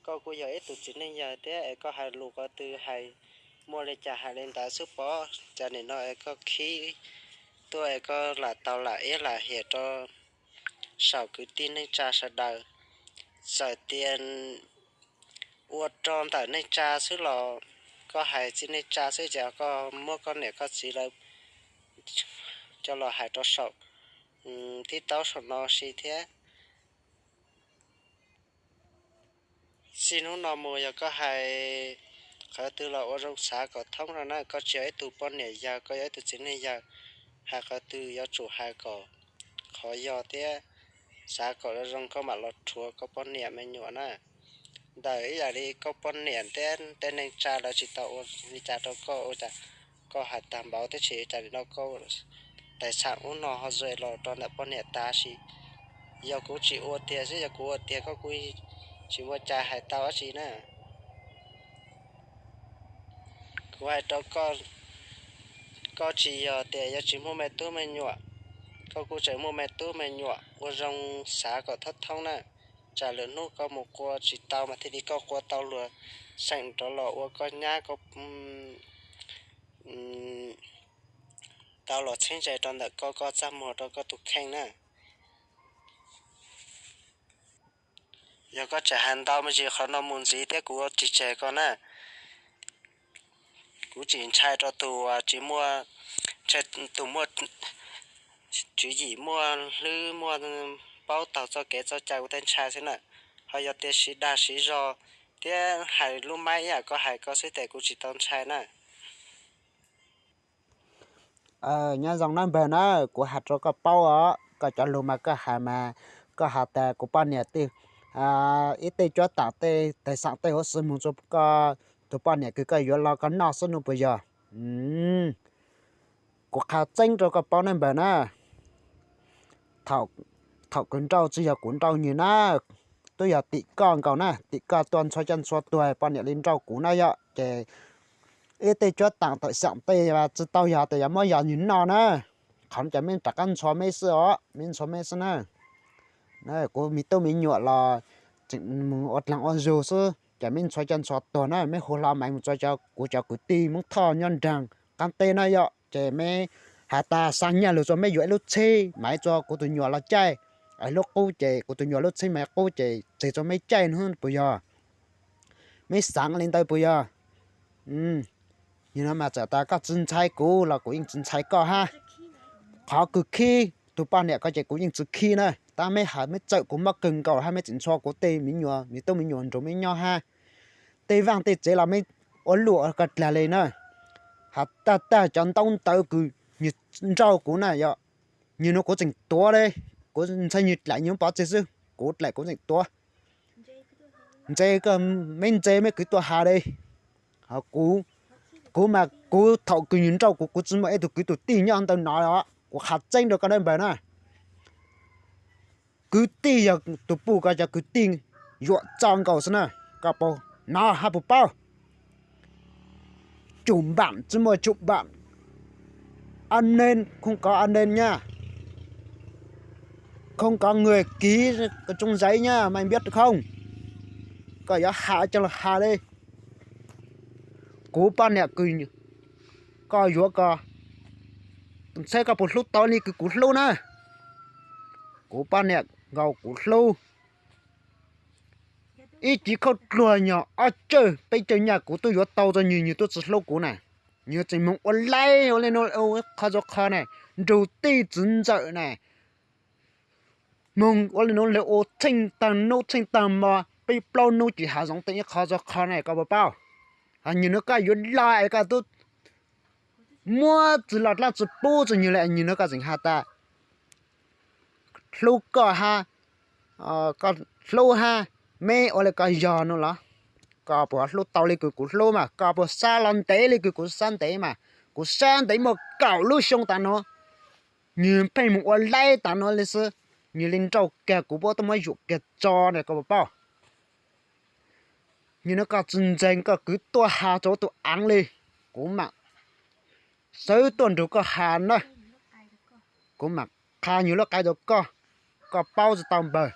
Koj kuj yog ib tug txiv neej yawg thiab es koj hais lus qhov twg hais muaj li cas hais li ntawd xwb pob. Cas nim no es koj khib tuaj es koj lam tau lam iab lam hiam rau saum kwv tij neej tsa sawv daws. Txawm tias ua rau ntawm neej tsa xwb los koj hais txij neej tsa xwb ces koj muab koj niam koj txiv lawv coj los hais rau saum tib taub saum no si thiab. Txij hnub no mus yog koj hais qhov twg los ua zoo xav kom thoob rau na, koj tsis yog ib tug poj niam yawg, koj yog ib tug txiv neej yawg, hais qhov twg yuav tsum hais kom qhov yog thiab xav kom zoo zoo koj mam los rhuav koj poj niam me nyuam na. Ntawm ib yam li koj poj niam thiab tej neej tsa lawv tsis tau ua li cas rau koj ua cas koj hais tag npaum tab sis cas nim no koj tais xaam ub no ho ze los rau ntawm poj niam tas sis yog kuv tsis ua tiag xwb, yog kuv ua tiag koj kuj tsis muaj cai hais tau dab tsi na. Kuv hais rau koj, koj tsis yog tias yuav tsis muaj me tub me nyuam, koj kuj tseem muaj me tub me nyuam, ua zoo xav kom thoob thoob na. Tsam lwm hnub koj mus qua tsis tau mas thiaj li koj qua tau luag xeem rov los ua koj nyab, koj tau los txheeb ze rau ntawm koj, koj txaj muag rau koj tus kheej na. Yog koj tseem hais ntau me ntsis qhov no mus ntxiv thiab kuv tsis tseg koj na. Kuv tsis ntshai rau tus tsis muaj, tus muaj tswv yim muaj hlwb muaj paub taug txoj kev txoj cai kuv thiaj ntshai xwb na. Ho yog tias siv dag siv zog thiab hais lub maib ib yam koj hais koj xwb tes kuv tsis tau ntshai na. Nyob zoo nawb npawg na, kuv hais rau koj paub os, koj cov lus mas koj hais mas koj hais tas kuv poj niam twb ib tej cuab tam tej tais xaam tej huv si mus rau koj tus poj niam kws koj yuav los koj noj xwb no puas yog? Kuv qha tseeb rau koj paub nawb npawg na, thaum kws nrauj tsis yog kuv nrauj nws na, twb yog tim koj nkaus na, tim koj tuaj ntxhua coj ntxhua tuag poj niam li nrauj kuv na yom, ces ib tej cuab tam tais xaam tej tsis tau yog tias yuav muab yog nws noj na. Qhov no ces meb rov qab ntxhua meb xwb os, meb ntxhua meb xwb na. Kuv me tub me nyuam los tseem mus ua dlaag ua zug xwb ces meb ntxhua coj ntxhua tuag na, meb hu hlo maiv mus rau kuv cov kwv tij Hmoob Thoj nyob nraag qaab teb na yom, ces meb has tas xa nyaj lug rau meb yuav ib lub tsheb maiv rau kuv tus nyuam los caij, es lub qub ces kuv tus nyuam lub tsheb maiv qub ces tseg rau meb caij no puas yog? Meb xaav li ntawd puas yog? Yog no mas txawm tas koj tsis ntxhais kuv los kuv yeej tsis ntxhais koj hab. Qhov kws khib tus poj niam ko ces kuv yeej tsis khib na, tab meb has meb txawm kuv mob kawg nkaus hab meb tseem ntxhua kuv tej me nyuam, me tub me nyuam nrug meb nyob hab. Tej vaaj tej tsev los meb ua luaj ua kag dlaag li na. Has tag tag cov ntaub ntawv kws nws nrauj kuv na yom, nws nug kuv tseem tuav li, kuv ntshai nws dlaim nws pov tseg xwb, kuv dlaim kuv tseem tuav. Ntse, meb ntse meb kwv tuaj has li. Kuv mas kuv thaum kws nws nrauj kuv, kuv tsis muaj ib tug kwv tug tij nyob ntawm no os, kuv qha tseeb rau koj dawb npawg na. Kwv tij yog tus puj ko cov kwv tij yuam txoj nkaus xwb na, koj puas nov hab puas paub? Chủ bạn chứ không phải chụp bạn. An ninh không có an ninh nha. Không có người ký cái trúng giấy nha, mày biết không? Koj yuav has coj los has li. Kuv poj niam kws koj yuav ko, saib koj puas hlub tau li kws kuv hlub na. Kuv poj niam nkaus kuv hlub. Ib tsiv khaub dluag nyog ob cawj peb cawj nyaj kuv tub yuav tau rau nws, nws tub tsis hlub kuv na. Nws tseem moog ua laib ua li no, qhov rau qhov na, nrug tij txiv ntxawm na, moog ua li no lawv ua tsheej taag nub tsheej taag mo, peb plaub nub tsis has zoo tej ib qhov rau qhov na koj puas paub? Nws nug koj yuav laj es koj tub muab tsis laj dlaab tsi pub rau nws li, nws nug koj tseem has tas hlub koj hab, koj hlub hab, meb ua li koj yog no los? Koj puas hlub tau li kws kuv hlub mas? Koj puas sab los ntev li kws kuv sab ntev mas? Kuv sab ntev muaj kaum lub xyoo tas no, nws pheej moog ua laib tas no li xwb, nws li nrauj kag kuv puab tuaj muab yuam kag tso na koj puas paub? Nws nug koj tsis ntseeg koj kwv tuaj has rau tus aav li, kuv mam sawv tuaj nrug koj has na, kuv mam qha nws lub qai rau koj, koj paub tsis tau npawg.